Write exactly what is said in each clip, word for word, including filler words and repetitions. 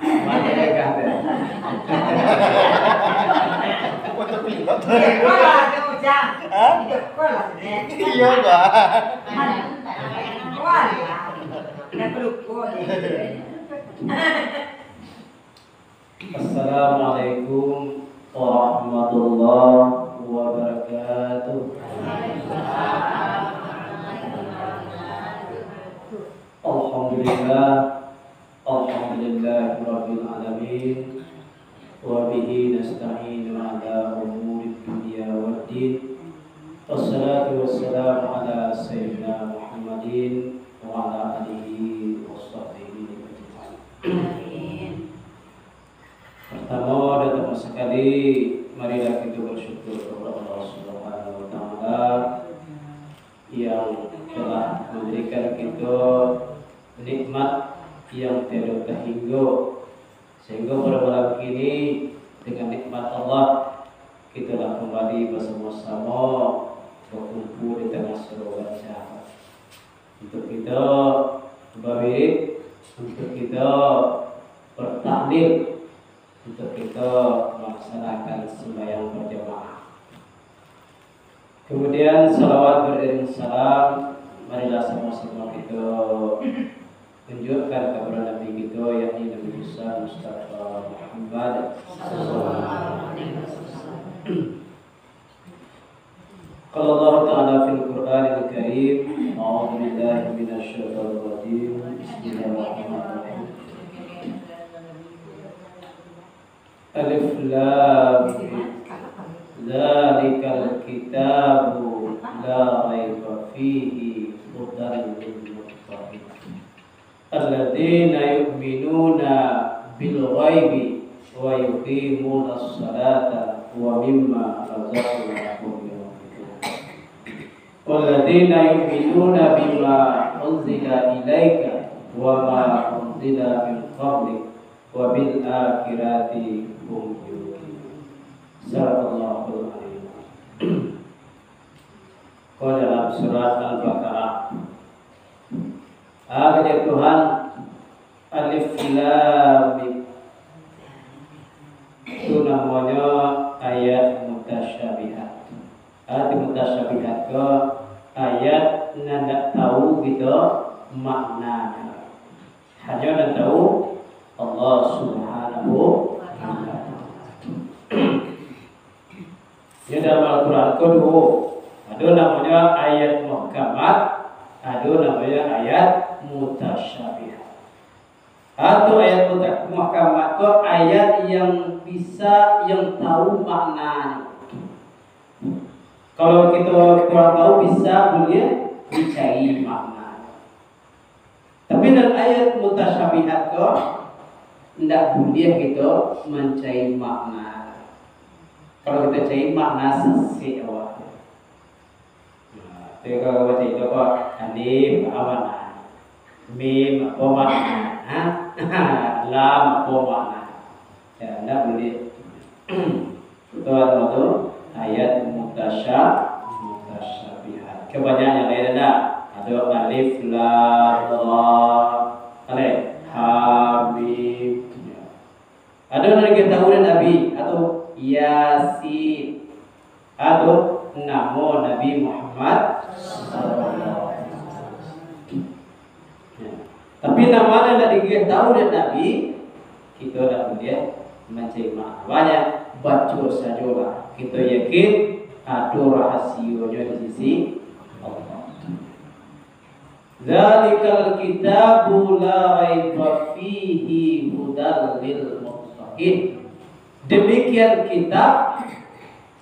Mana dia kata? Foto pilot. Sekolah tu, Ujang. Hah? Itu sekolah tu, eh. Iya, Pak. Sekolah. Dah peluko. Assalamualaikum warahmatullahi wabarakatuh. Alhamdulillah. Alhamdulillahirabbil alamin. Wa bihi nasta'inu ala umurid dunya waddin. Wassalatu wassalamu ala sayyidina Muhammadin wa ala alihi wa sahbihi ajma'in. Pertama dan utama sekali, marilah kita bersyukur kepada Allah Subhanahu wa Ta'ala yang telah memberikan kita nikmat yang tiada terhingga, sehingga pada malam kini, dengan nikmat Allah, kita lah kembali bersama-sama berkumpul di tengah surau Banjar. Untuk kita berwirid, untuk kita bertahlil, untuk kita melaksanakan sembahyang berjamaah. Kemudian, salawat beriring salam, marilah sama-sama kita tunjukkan kepada Nabi kita, yakni Nabi besar Mustafa Muhammad sallallahu alaihi wasallam. Qala Allahu Ta'ala fil Qur'anil Karim, a'udzu billahi minasy syaithanir rajim. Bismillahirrahmanirrahim. Alif Lam Mim. Dzalikal kitabu la raiba fihi, hudan lil muttaqin. Alladzina yu'minuna bil ghaibi wa yuqimunas salata wa mimma razaqnahum yunfiqun. Walladzina yu'minuna bima unzila ilaika wa ma unzila min qablik wa bil akhirati hum yuqinun. Sadaqallahul azim. Ko dalam surat Al-Baqarah. Ah, kata Tuhan, Alif Lam Mim. Itu namonyo ayat mutasyabihat. Arti mutasyabihat ko ayat nan dak tahu kito maknanyo. Hanyo nan tahu Allah Subhanahu wa Ta'ala. Jadi dalam Al-Quran ko duo. Ado namonyo ayat muhkamat, ado namonyo ayat mutasyabihat. Atau ayat muta-, muhkamat ko ayat yang bisa, yang tahu maknanyo. Kalau kito kurang tahu, bisa buliah dicari maknanyo. Tapi nan ayat mutasyabihat ko, ndak buliah kito mancari makna. Kalau kito cari makna, sasek awak. Nah, tu kalau baca itu ko, alif, apo makna? Mim, apo makna? Ha? Lam, apo makna? Ya, ndak buliah. Itu adalah tu ayat mutasya-, mutasyabihat. Ka banyak yang lain ado. Ado alif lam ra, alif ha mim. Ya. Ado nan digaih tahu dek Nabi, atau Yasin, atau namo Nabi Muhammad sallallahu alaihi wasallam. Ya. Tapi nan ma nan indak digaih tahu dek Nabi, kito indak buliah mancari makna banyak, baco sajolah. Kito yakin ado rahasionyo di sisi Allah. Dzalikal kitabu la raiba fihi hudan lil muttaqin. Demikian kitab,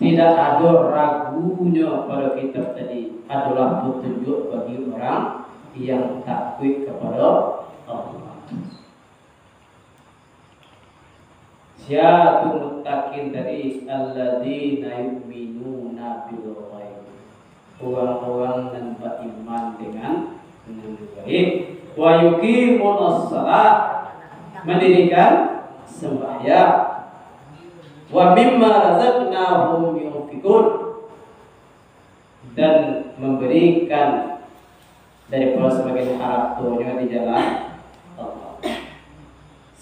tidak ado ragunyo pado kitab tadi, adolah patunjuak bagi urang yang takuik kapado Allah. Sia tu muttaqin tadi? Alladzina yu'minuna bil ghaib. Urang-urang nan baiman dengan nan gaib. Wa yuqimunas shalah, mandirikan sembahyang. Wa mimma razaqnahum yunfiqun, dan memberikan daripada sabagian haratonyo di jalan Allah.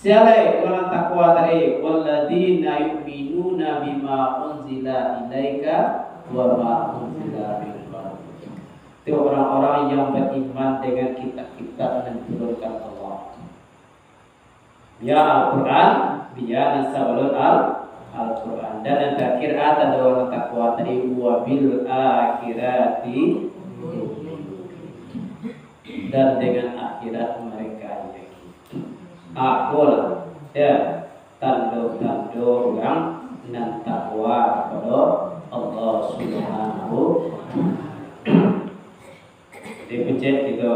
Sia lai urang nan takwa tadi? Walladzina yu'minuna bima unzila ilaika wa ma unzila min qablik. Itu orang-orang yang beriman dengan kitab-kitab yang diturunkan Allah. Biya Al-Quran, biya nan sabalun Al-, Al-Quran. Dan yang terakhir, ada orang takwa tadi, "Wa bil akhirati yuqinun." Dan dengan akhirat mereka yakin. Apolah, ya, tando-tando urang nan takwa kapado Allah Subhanahu wa Ta'ala. Jadi, pencet gitu.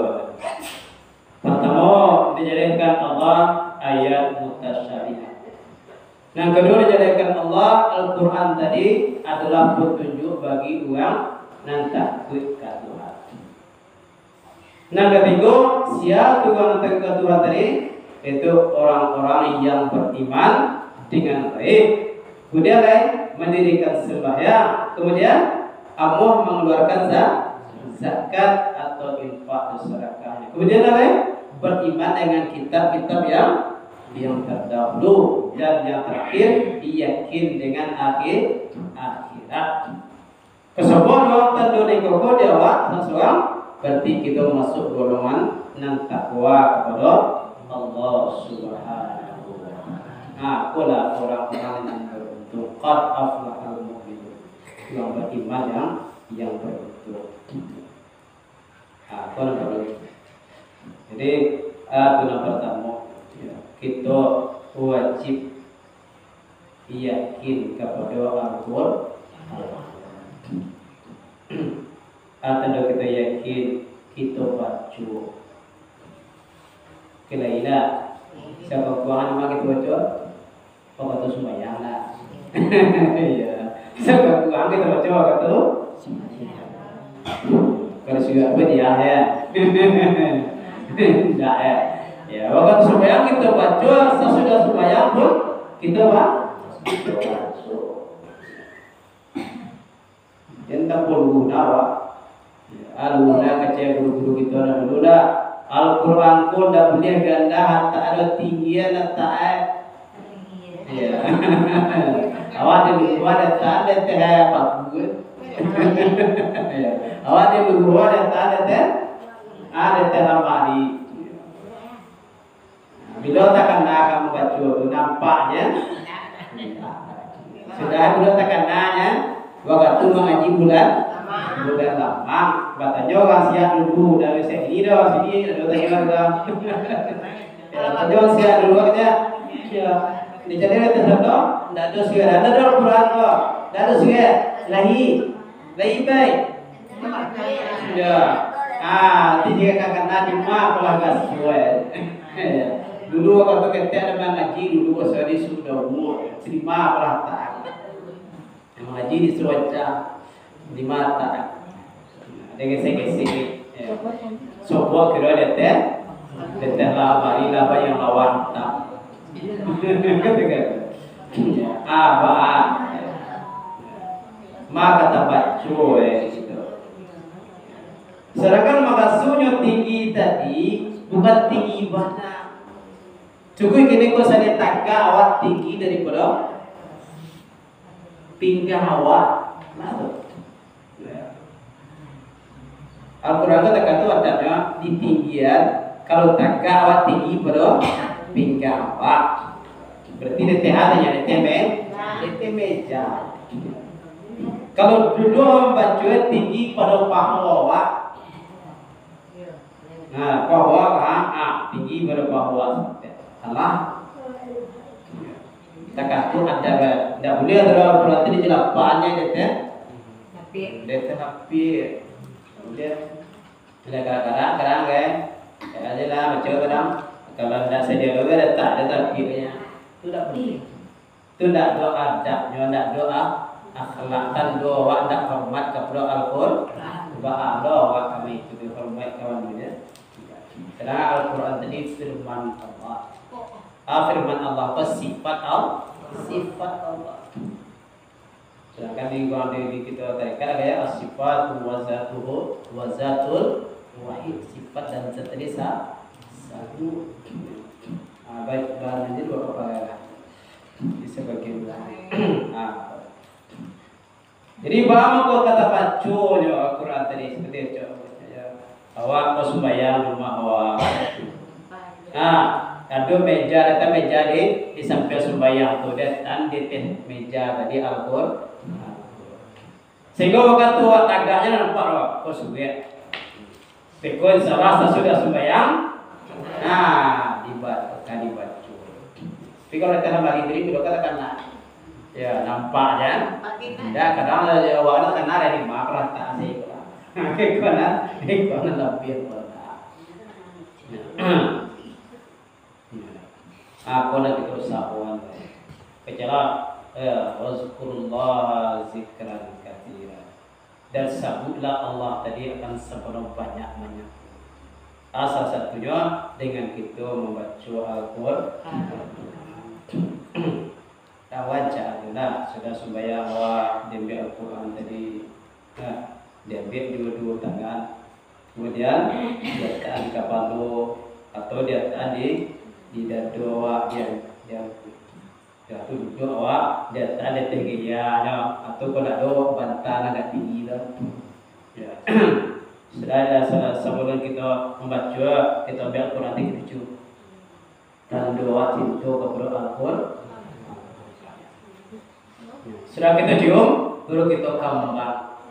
Pertama, dijadikan Allah ayat mutasyabihat. Yang kedua, dijadikan Allah Al-Quran tadi adalah petunjuk bagi urang nan takuik ka Tuhan. Yang ketiga, sia tu urang nan takuik ka Tuhan tadi? Itu orang-orang yang beriman dengan gaib. Kemudian, lain, mendirikan sembahyang. Kemudian, amuah mengeluarkan za-, zakat atau infak dan sedekahnya. Kemudian, lain, beriman dengan kitab-kitab yang, yang terdahulu. Dan yang terakhir, yakin dengan akhir, akhirat. Kasadonyo tando nan iko ko di awak sasurang, berarti kito masuk golongan nan takwa kapado Allah Subhanahu wa Ta'ala. Nah, itulah orang-orang yang beruntung. Qad aflahal mu'minun. Yang beriman yang, yang beruntung. Ah, tu nan parlu. Jadi, ah, tu nan partamo, ya, kito wajib yakin kapado Al-Qur-, Al-Qur'an. Ah, tando kito yakin, kito baco. Oke lah, indak. Sia kurangan mah kito baco. Wakatu sumbayang lah. Iya. Sia kurangan kito baco wakatu sumbayang. Kalau sudah apa dia, ya? Indak, ya. Ya, wakatu sumbayang kito baco, sasudah sumbayang pun kito ba-, baco. Jan tampol guna, wak. Alah, lah kecek guru-guru kito nan dulu dah. Al-Quran ko ndak buliah gandah, tak ado tinggi, ndak tak, eh. Iya. Awak di luar dah tak ada teh pagu, eh. Iya. Awak di luar dah tak ada teh, ada teh lamari. Bilo takana ka mambaco tu, nampaknyo. Sudah bilo takananyo, wakatu mangaji bulan, bulan lamang. Batanyo urang siap dulu, dari sini doh, sini ado tanyo urang. Ya, batanyo urang siap dulu aja. Ya. Dicari dari tu, ndak ado surat, ndak ado Al-Quran tu. Ndak ado surat. Lahi. Lahi baik. Ya. Ah, ti jika kakak nadi mah apalah gasuai. Dulu wakatu ketek ada mangaji, dulu bahasa di sudah umur. Terima apalah tak. Mangaji di Suaca. Terima tak. Ada gesek-gesek. Ya. Sopo kira ada teh. Ada teh lah, bari lah, yang lawan tak. Ah, ba. Maka tabaco, eh, gitu. Sedangkan makasunyo tinggi tadi bukan tinggi bana. Cukuik kini ko sajo tagak awak tinggi daripado pinggang awak. Nah, tu. Al-Quran tu takah tu adabnyo di tinggian, kalau tagak awak tinggi pado pinggang awak. Berarti di teh atasnyo, di teh me-, di teh meja. Kalau duduak mambaco tinggi pado paho awak. Nah, paho awak, ah, ah, tinggi pado paho awak. Alah. Takah tu adab, ndak buliah tu Al-Quran tu dijelapakannyo di teh. Di teh lapik. Kemudian, bila kadang-kadang, kadang, kan? Ya, aja lah, baco kadang. Kalau ndak sadia tu, kan, letak di lapiknyo. Tu ndak buliah. Tu ndak ado adabnyo, ndak ado a-, akhlak, tando awak ndak hormat kapado Al-Quran. Baa lo awak kami itu dihormat kawan dunia. Sedangkan Al-Quran tadi firman Allah. Ah, firman Allah apa? Sifat Al-, sifat Allah. Sedangkan di, di, di kita tadi kan ada ya, as-sifatu wa zatuhu, wa zatul wahid. Sifat dan zat tadi sa-, satu. Ah, baik, bahan aja dua kapala lah. Di sabagian lah. Ah. Jadi, baa mangko ka tabaconyo Al-Quran tadi, seperti itu. Ya. Awak mau sumbayang di rumah awak. Ah, ado meja, letak meja di, di samping sumbayang tu, letak di ateh meja tadi Al-Quran. Sehingga wakatu awak tagaknyo nampak awak, kok suwek. Beko insyaallah sasudah sumbayang, nah, diba-, ka dibaco. Tapi kalau kita hambali diri, bilo ka takana. Ya, nampak jan. Nampak jan. Indak, kadang awak takana dari ma perasaan sih. Kekuatan, kekuatan lebih kuat. Nah. Apo nan kito usahokan? Kecela, eh, "Wazkurullaha zikran katsira." Dan sabutlah Allah tadi akan sabanyak-banyaknyo. Salah satunyo dengan kito mambaco Al-Quran. Nah, wajar tu lah, sudah sumbayang awak diambiak Al-Quran tadi, nah, diambiak duo-duo tangan, kemudian diletakkan di kapalo atau diletakkan di, di dado awak, diam, diam, sudah tu duduak awak, diletakkan di ateh geyanyo, atau kalau ado bantal nan agak tinggi tu. Ya. Sudah, sa-, sabalun kito mambaco, kito ambiak Al-Quran di kito tando cinto kapado Al-Quran. Sudah kito cium, baru kito kambang.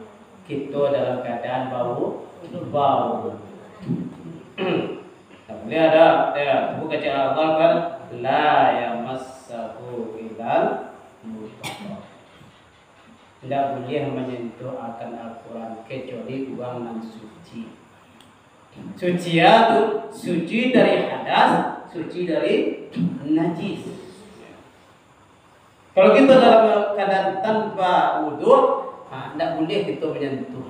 Kito dalam keadaan bau, bau. Nah, boleh ado, ya, tubuh kecil Allah kan, "La yamassahu illal mutahharun." Indak buliah manyentuh akan Al-Quran kecuali urang nan suci. Suci tu, suci dari hadas, suci dari najis. Kalau kito dalam keadaan tanpa wuduk, ha, ndak buliah kito manyentuh.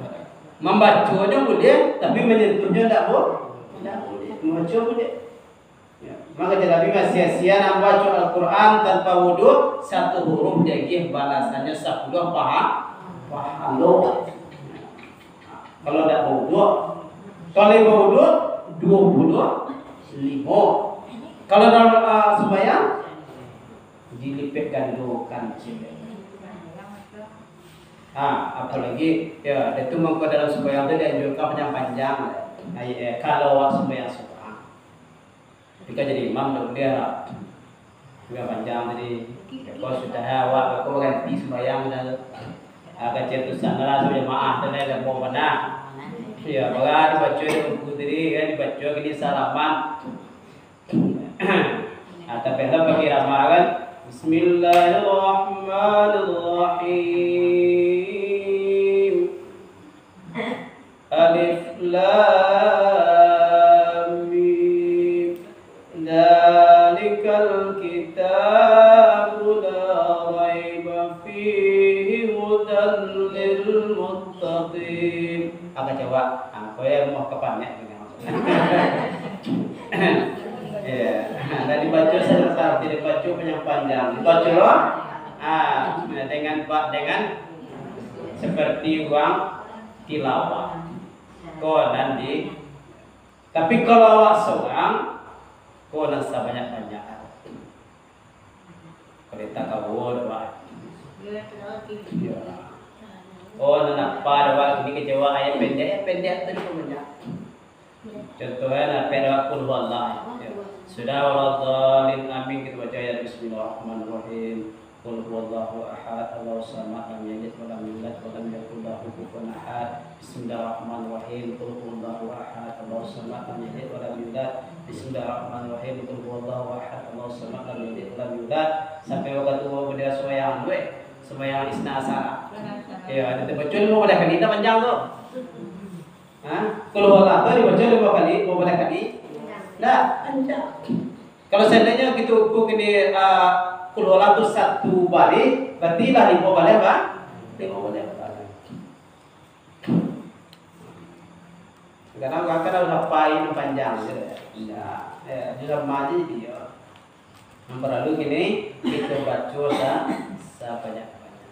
Mambaconyo buliah, tapi manyentuhnyo ndak bu-, ndak buliah. Mambaco buliah. Ya. Mako, jadi Nabi mah sia-sia nan mambaco Al-Quran tanpa wuduk, satu huruf diagiah balasannyo sapuluah paha-, pahalo. Kalau ndak bawuduk, kalau bawuduk, duo puluah limo. Kalau dalam, ah, sumbayang, dilipek gandokan ciek. Ah, apalagi, ya, itu mangko dalam sumbayang tu dianjurkan panjang-panjang. Ai, eh, kalau awak sumbayang surang. Tapi kan jadi imam dak buliah lah. Sumbayang panjang tadi. Beko sudah awak, beko baganti sumbayang dah tu. Ah, kecil tu sana lah, sudah maaf tu dah, dah mau mana. Ya, baru dibaco di buku tadi, kan, dibaco kini salaman. Ah, tapi lah bagi ramah kan. Bismillahirrahmanirrahim. Alif Lam Mim. Dzalikal kitabu la raiba fihi hudan lil muttaqin. Apa coba? Ah, kau yang mau kepanek ni. Ya. Nah, dibaco sebentar, tidak dibaco panjang-panjang. Dibaco lo, ah, dengan ba-, dengan seperti urang tilawah. Ko nan di, tapi kalau awak sorang, ko nan sabanyak-banyak. Kalau tak kawo doa. Ya. Oh, nan apa doa ini kecewa ayat pendek, ayat pendek tu pun banyak. Contohnya, nah, pen doa Qul Huwallah. Ya. Sudah, waladhdallin, amin, kita baca ayat Bismillahirrahmanirrahim. Qul Huwallahu Ahad, Allahus Samad, lam yalid wa lam yulad wa lam yakul lahu kufuwan ahad. Bismillahirrahmanirrahim. Qul Huwallahu Ahad, Allahus Samad, lam yalid wa lam yulad. Bismillahirrahmanirrahim. Qul Huwallahu Ahad, Allahus Samad, lam yalid wa lam yulad. Sampai waktu bendera sembahyang tu, eh, sembahyang Isna Asyara. Ya, ada terbaca lima belas kali, tak panjang tu. Ha? Kalau Allah tu dibaca lima kali, lima belas kali. Dah, panjang. Kalau seandainya kita ukur kini, ah, kalau Allah tu satu balik, berarti lah lima belas, bah? Lima belas balik. Kadang-kadang harus hafal yang panjang je. Indak. Eh, di rumah aja dia. Yang perlu kini kita baca sa-, sabanyak-banyak.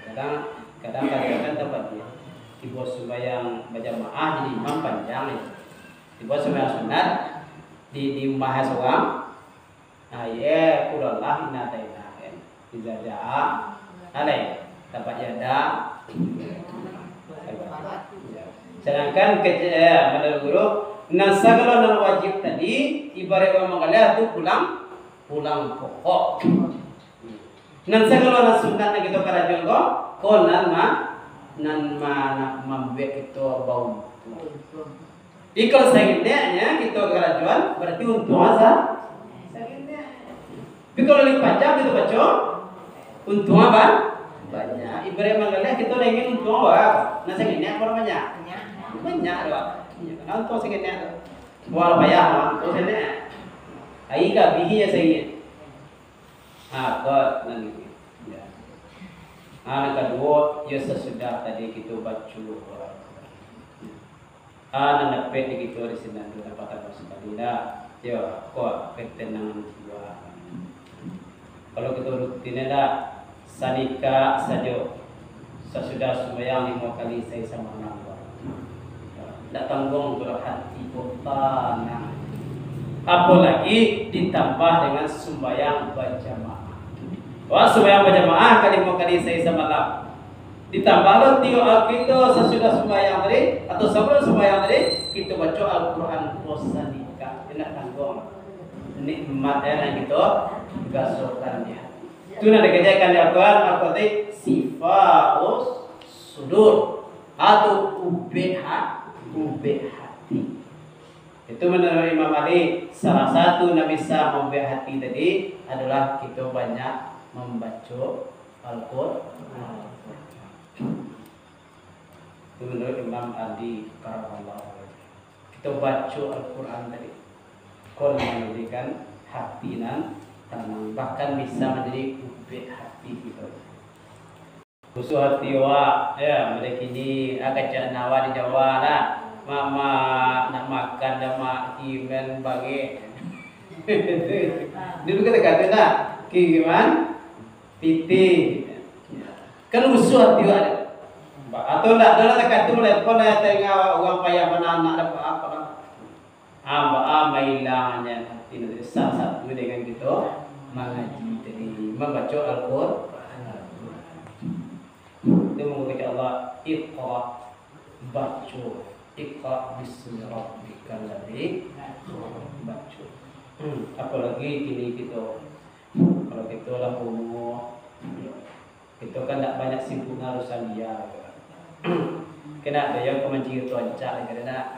Kadang, kadang, kadang kan tempat dia. Tibo sembahyang berjamaah jadi imam panjang ya. Tibo sembahyang sunat, di, di umah surang. Nah, ye, kulolah inna taina, kan. Iza jaa, alai, tabat yada. Sadangkan kece-, eh, menurut guru, nan sagalo nan wajib tadi, ibarat urang manggaleh tu pulang, pulang pokok. Nan sagalo nan sunat nan kito karajoan ko, ko nan ma-, nan ma-, nan mambuek kito bauntuang. Iko sangineknyo kito karajoan, berarti untuang sa-, sanginek. Tapi kalau lipaik jam kito baco, untuang ba-, banyak. Ibarat manggaleh kito ingin untuang bara? Nan sanginek apo banyak? Banyak doh. Nah, untuang sanginek tu. Wah, payah mah, untuang sanginek. Ai ka bihi ya sanginek. Ha, ko nan itu. Ya. Ha, nan kaduo, yo sasudah tadi kito baco. Ha, nan dapek di kito di sinan tu, nan partamo sakali lah. Yo, ko, ketenangan jiwa. Kalau kito rutin lah, sanikak sajo. Sasudah sumbayang limo kali sahari samalam. Ndak tangguang tu lah, hati ko tanang. Apolagi ditambah dengan sumbayang bajamaah. Wah, sumbayang bajamaah ka limo kali sahari samalam. Ditambah lo tiok kito sasudah sumbayang tadi, atau sabalum sumbayang tadi, kito baco Al-Quran ko sanikak. Ndak tangguang. Nikmat e nan kito rasokan di hati. Tu nan dikajakan di Al-Quran, Al-Quran tadi, syifaus sudur, atau ubek ha-, ubek hati. Itu menurut Imam Ali, salah satu nan bisa maubek hati tadi adalah kito banyak mambaco Al-Quran. Itu menurut Imam Ali karamallahu wajhah. Kito baco Al-Quran tadi, ko nan manjadikan hati nan tanang, bahkan bisa manjadi ubek hati kito. Lusuah hati awak, ya, mulai kini, ah, kacak nawa di Jawa lah. Mak, mak, nak makan dah, mak, kiriman bangih. Dulu kata-kata nak, kiriman pitih. Kan lusuah hati awak. Atau ndak, dah lah takatu, telepon lah, tengah urang payah mananak, dapat apa lah. Amba ama ilang nian hati nan tadi, salah satu dengan kito mangaji tadi, mambaco Al-Qur-, Al-Quran. Itu mangko kecek Allah, "Iqra," baco. "Iqra bismi rabbikal ladzi khalaq," baco. Hmm, apolagi kini kito, kalau kito lah umua, kito kan ndak banyak sibuk ngarusan dia. Kena ado yang ka mancari tu ancak lagi, kena.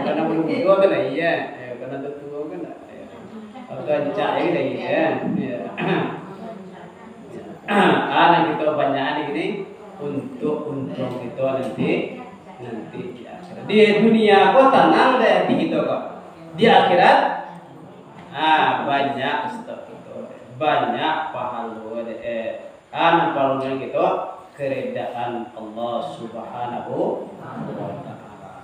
Karena belum tua kan, iya. Ya, karena dah tua kan, iya. Kalau tu ancak lagi, iya. Ya. Ah, nah, kita banyak ni gini untuk untung kita nanti, nanti di akhirat. Di dunia ko tanang dek hati kita ko. Di akhirat, ah, banyak stok kita, banyak pahalo dek, eh, ah, nan paling kita keridaan Allah Subhanahu wa Ta'ala.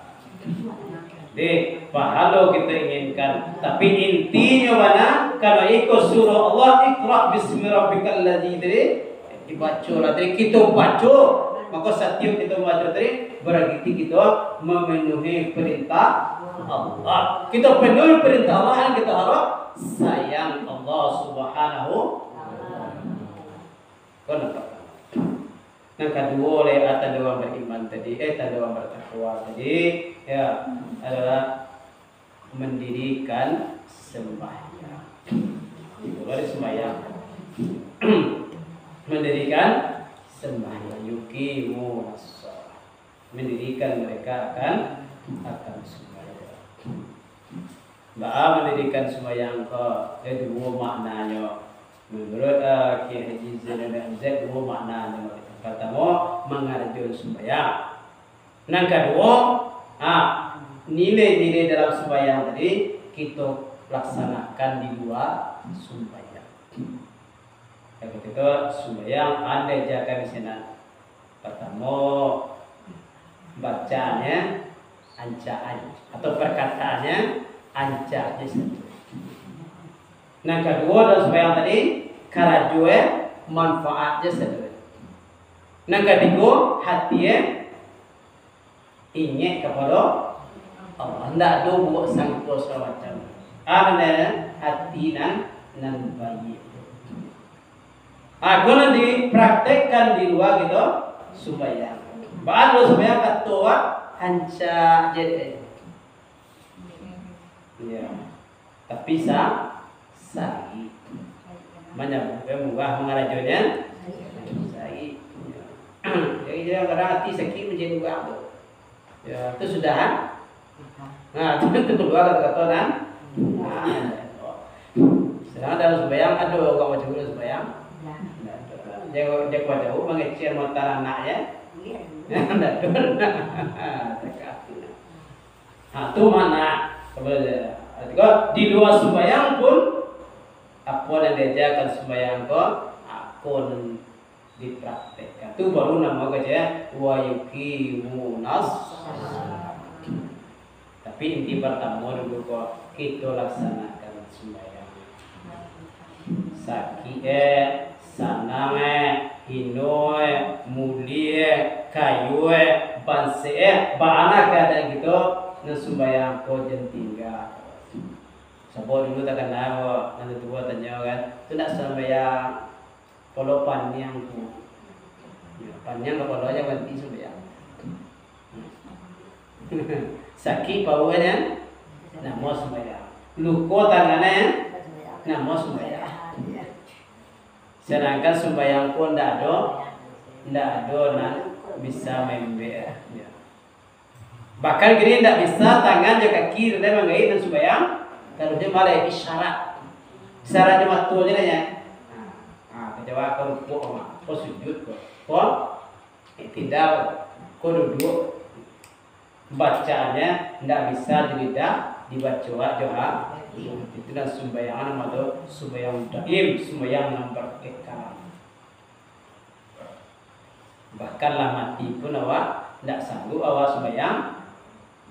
Jadi, pahalo kita inginkan, tapi intinyo bana, kalau iko surah Allah, "Iqra bismi rabbikal ladzi" tadi, dibaco lah tadi, kita baco, maka setiap kita membaca tadi, berarti kita memenuhi perintah Allah. Kita penuhi perintah Allah, yang kita harap sayang Allah Subhanahu. Ko nan partamo. Nan kaduo lai, ah, tando urang bariman tadi, eh, tando urang batakwa tadi, ya, adalah mendirikan sembahyang. Itu baru sembahyang. Mendirikan sembahyang. Yuqimunas shalah. Mendirikan mereka akan, akan sembahyang. Baa mendirikan sembahyang ko? Eh, duo maknanyo. Menurut, eh, Kiai Haji Zainal M Z, duo maknanyo. Partamo, mangarajoan sembahyang. Nan kaduo, ah, nilai-nilai dalam sembahyang tadi kito laksanakan di lua sembahyang. Yang ketiga, sembahyang andai jakan di sinan. Partamo, bacanya ancak aja, atau perkataannya ancak aja sajo. Nan kaduo, dalam sembahyang tadi, karajo e manfaat aja sajo. Nan katigo, hati e Ingek kapado Allah, ndak ado buek sangko sagalo macam. Ado nan ati nan, nan baiak. Aku nan dipraktekkan di lua kito sumbayang. Baa lo sumbayang kato awak, rancak je. Ya. Tapi sa-, sakik. Manyambung murah mangarajonyo sakik. Jadi, kadang ati sakik manjadi urang tu. Ya, tu sudah, kan? Nah, tu, tu kalua kato-kato nan. Nah, sedangkan dalam sumbayang, ado urang baco dalam sumbayang? Ndak ado. Jan, jan baco, mangecek mata anak, ya. Ndak ado. Ha, tu makna. Arti ko, di lua sumbayang pun, apo nan diajakan sumbayang ko, ako nan dipraktekkan. Tu baru namo kecek, "Wa yuqimunas shalah." Tapi inti partamo dulu ko, kito laksanakan sumbayang. Sakik e, sanang e, hino e, mulie e, kayo e, bansaik e, baa nan keadaan kito, nan sumbayang ko jan tingga. Sabab dulu takana ko, nan tuo tanyo kan, tu nak sumbayang, kapalo paniang tu. Ya, paniang kapalo jan baranti sumbayang. Sakik pauiknyo, namo sumbayang. Luko tangannyo, namo sumbayang. Sedangkan sumbayang ko ndak ado, ndak ado nan bisa maembek. Ya. Bahkan kini ndak bisa tangan jo kaki tu manggaik nan sumbayang, kalu dia malah isyarat. Isyarat jo mato je lah, ya. Ha, ha, kajawa ko rukuk, ko sujud, ko, ko iktidal, ko duduak. Bacaannyo ndak bisa di lidah, dibaco jo ha-, itu nan sumbayang namo tu, sumbayang daim, sumbayang nan berkekal. Bahkan lah mati pun awak ndak sanggup awak sumbayang,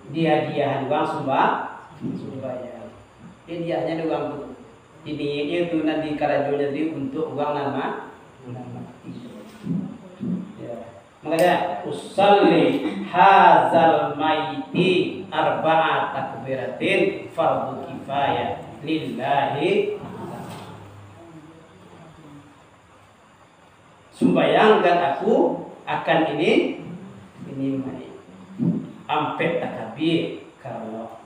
dihadiahan urang sumba-, sumbayang. Hadiahnyo dek urang tu. Diniatnyo tu nan dikarajoan tadi untuak urang nan ma-, nan mati. Ya. Makanya, "Usalli hazal maiti arba'a takbiratin fardu kifayah lillahi." Sumbayangkan aku akan ini, ini mayik. Ampek takabir karano.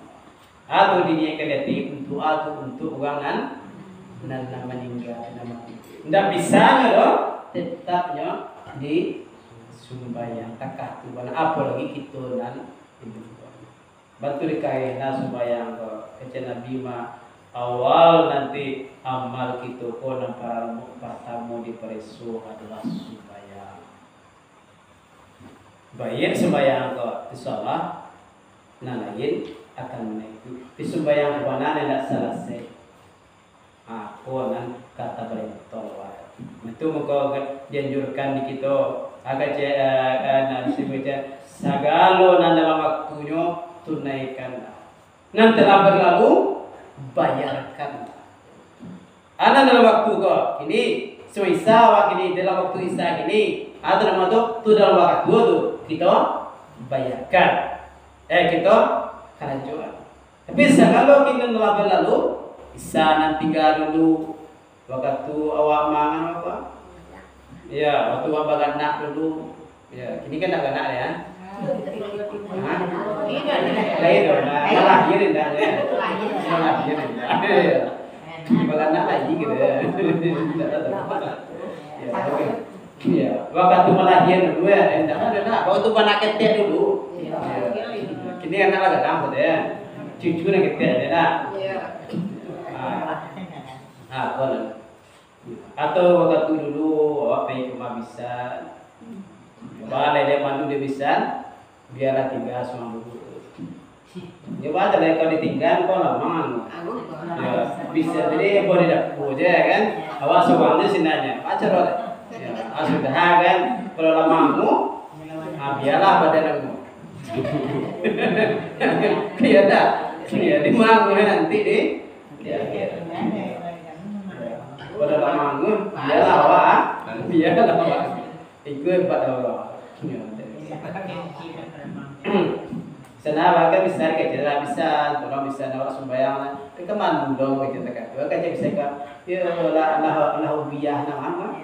Atau diniatkan di ati untuak, atau untuak urang nan, nan, nan maningga, nan mati. Ndak bisanyo doh, tetapnyo disumbayang takah tu bana, apolagi kito nan iduik. Bantu dikaina sumbayang ko, kecek Nabi mah, awal nanti amal kito ko nan paramo, partamo dipareso adolah sumbayang. Baiak sumbayang ko, insyaallah, nan lain akan manaikuik. Tapi sumbayang ko bana nan indak salasai. Ah, ko nan ka tabarentong wai. Itu mako dianjurkan di kito, ah, kecek, eh, eh, nan disebut sagalo nan dalam waktunyo tunaikanlah. Nan telah berlalu, bayarkanlah. Ah, nan dalam waktu ko, kini, semisal awak kini, dalam waktu Isya kini, ah, tu namo tu, tu dalam waktu tu, kito bayarkan. Eh, kito karajoan. Tapi sagalo kini lah balalu, Isya nan tingga dulu, wakatu awak mangan apa? Ya, wakatu awak baranak dulu. Ya, kini kan dak baranak ya? Hah? Lahir dah, nah, malahir dah ya. Malahir dah. Ya. Baranak lagi gitu ya. Ya, oke. Iya, wakatu malahir dulu ya, eh, ndak ada nak. Wakatu baranak ketek dulu. Iya. Iya. Kini anak lah gadang sudah ya. Cucu nak ketek ada nak. Iya. Ah. Ah, boleh. Atau wakatu dulu, awak pai ka rumah bisan. Balai dia mandu dia bisan. Biarlah tingga surang dulu. Dia baca lah, kalau ditinggal, kau lah mangan. Ya, bisa jadi boleh dapur je kan. Awak surang je sinanya. Baca lah. Ya, ah, sudah kan. Kalau lah mangan, ah, biarlah badan aku. Iya dah. Iya, di mangan nanti di, di akhir. Kalau lah mangan, biarlah awak, ah. Biarlah awak. Itu hebat Allah. Ya. Sana, bahkan bisa kecil lah, bisa, tolong bisa nak sumbayang lah. Tapi kan mandom kecil takatu, kan bisa kan, ya lah, lah, lah ubiah nak mama.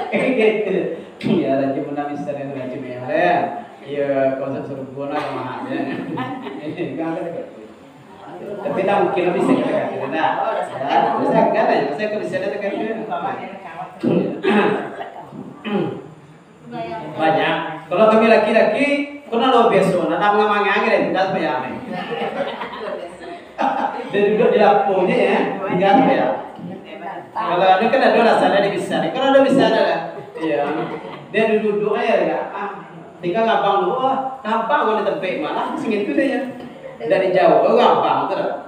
Gitu. Ya, rajin pun nak bisa dengan rajin ya, ya. Ya, konsep suruh guna sama ya. Kan ada gitu. Tapi tak mungkin bisa kita kata, nah. Ya, bisa kan, ya, bisa kan, bisa kita kata. Banyak. Kalau kami laki-laki, kena luar biasa. Nah, nak mangang-mangang, tidak sebanyak ni. Dia duduk di lapungnya, ya, tinggal sebanyak. Kalau ada kan ada lah, sana dia bisa. Kalau ada bisa ada lah. Iya. Dia duduk-duduk aja, ya. Ah, tinggal ngabang dulu, ah, ngabang kalau tempat mana, sing itu dia, ya. Dari jauh, oh, ngabang tu dah.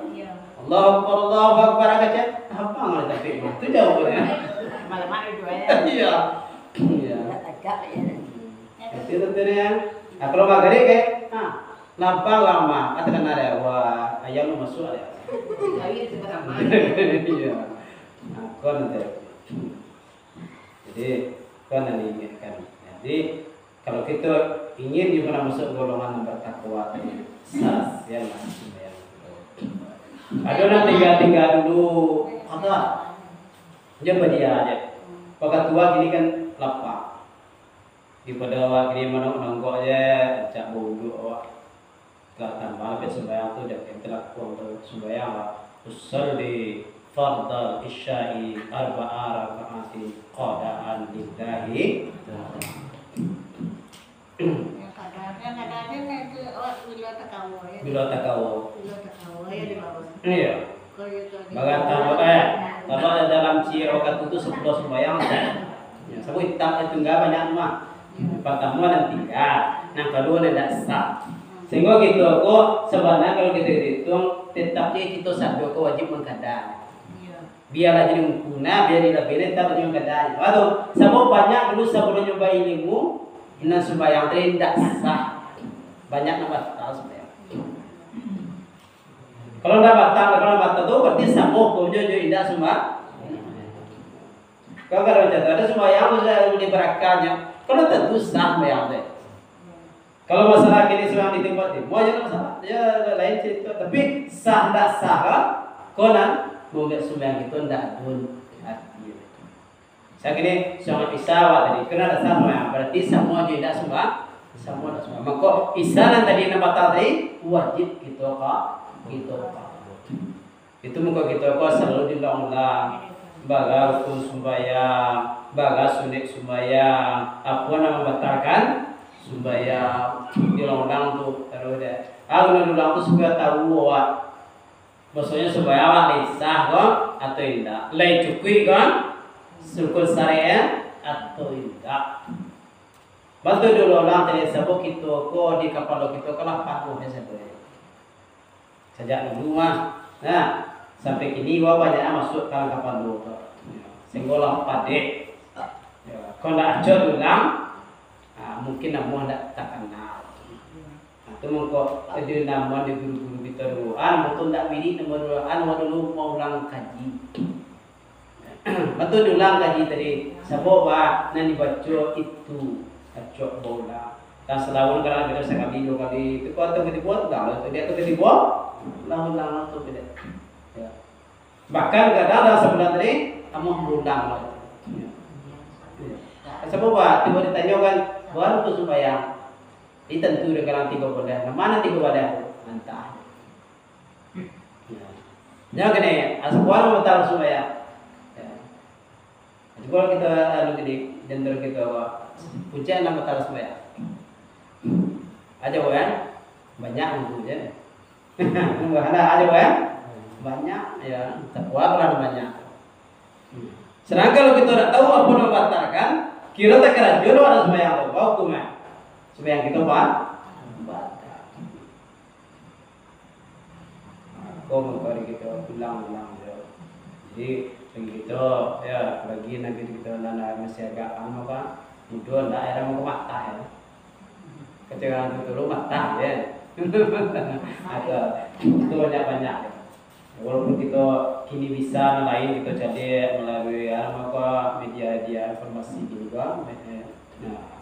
Allahu Akbar, Allahu Akbar, agak cek, ngabang kalau tempat mana. Itu jauh dia. Malam hari tu, ya. Iya. Iya. Agak, ya. Itu tu dia. Nah, kalau maghrib, kayak, ah, lapang lama, kata kan ada, wah, ayam lu masuk ada. Ayo, itu pertama. Iya. Nah, kon tu. Jadi, kan yang diinginkan. Jadi, kalau kita ingin juga nak masuk golongan yang bertakwa tadi, sas, ya lah, sembahyang. Ada nak tinggal-tinggal dulu, ada. Dia berdia aja. Waktu tua gini kan lapar. Di pada awak gini manok nonggok aja, cak bau awak. Lah tambah lah, sumbayang tu, jan kito lakuan tu sumbayang lah. Usalli fardal isya'i arba'a raka'atin qadaan lillahi. Yang kadang, yang kadang itu awak bilo takawo, ya. Bilo takawo. Bilo takawo, ya, di bawah. Iya. Kalau itu ada Bagatang, eh, kalau dalam ciek wakatu tu sapuluah sumbayang, ya, sabab itam itu enggak banyak mah. Partamo nan tingga, nan kaduo nan indak sah. Sahinggo kito ko, sabananyo kalau kito ituang, tetap je kito sado ko wajib mangkada. Bialah jadi ungku nah, bia di labiah tetap wajib mangkada. Batu, sabab banyak dulu sabalumnyo bailimu, nan sumbayang tadi indak sah. Banyak nan batal sumbayang. Kalau indak batal, kalau indak batal tu, berarti samo hukumnyo jo indak sumba-, Kalau, kalau macam tu, ada sumbayang tu sudah dibarakannya. Kalau tentu sah sumbayang tu. Kalau masalah kini sumbayang di tempat ni, mau aja masalah. Ya, lain cerita. Tapi sah tak sah, kan? Konan, mungkin sumbayang itu ndak adun hati. Saya kini sumbayang Isya awak tadi, kena ada sah sumbayang. Berarti semua je ndak sumbayang, semua ndak sumbayang. Maka Isya nan tadi nan batal tadi, wajib kita ka, kita ka. Itu mangko kito ko salalu diulang-ulang, bara rukun sumbayang, bara sunaik sumbayang, apo nan mambatalkan sumbayang, diulang-ulang tu taruih dek. Ah, ulang-ulang tu supayo tahu awak. Maksudnyo sumbayang awak lai sah ko atau indak, lai cukuik ko rukun syariat atau indak. Bantu diulang-ulang tadi, sabab kito ko di kapalo kito ko lah panuah sajo. Sajak dulu mah, nah, sampai kini wak banyak masuak ka dalam kapalo tu. Sahinggo lah padek. Ya, kalau ndak acok diulang, ah, mungkin namuah ndak takana. Nah, tu mangko di namuah di guru-guru kito dulu. Ah, namo tu ndak wirid, namo dulu, ah, namo dulu maulang kaji. Batua diulang kaji tadi, sabab ba nan dibaco itu acok baulang. Tang sataun kadang-kadang sakali duo kali, itu kok atau ketiga, ulang lah tu, dia atau ketiga, ulang-ulang lah tu, tidak. Ya. Bahkan kadang dalam sabulan tadi, amuah baulang lah. Ya. Ya. Sabab ba, tibo ditanyo kan, baru tu sumbayang. Jadi tantu dek urang tigo baleh. Nan ma tigo baleh tu? Antah. Nyo kini, asa kuat mambatal sumbayang. Ya. Cubo kito anu kini, jendel kito, puncak nan batal sumbayang. Aja kan? Banyak mungkin je. Bahana aja kan? Banyak, ya. Takuat lah banyak. Sedangkan kalau kito dak tahu apo nan batalkan, kiro takarajo lo ado sumbayang tu, hukumnyo. Sumbayang kito ba-, batal. Ko mangko kito ulang-ulang jo. Jadi, bagi kito, ya, bagi nan kito nan masih agak anu apa, mudo ndak, ya, mangko matah, ya. Kecil tu dulu matah, ya. Atau itu banyak-banyak. Walaupun kito kini bisa nan lain kito cari melalui, ya, apa, media-media informasi ini doang, eh, eh, nah,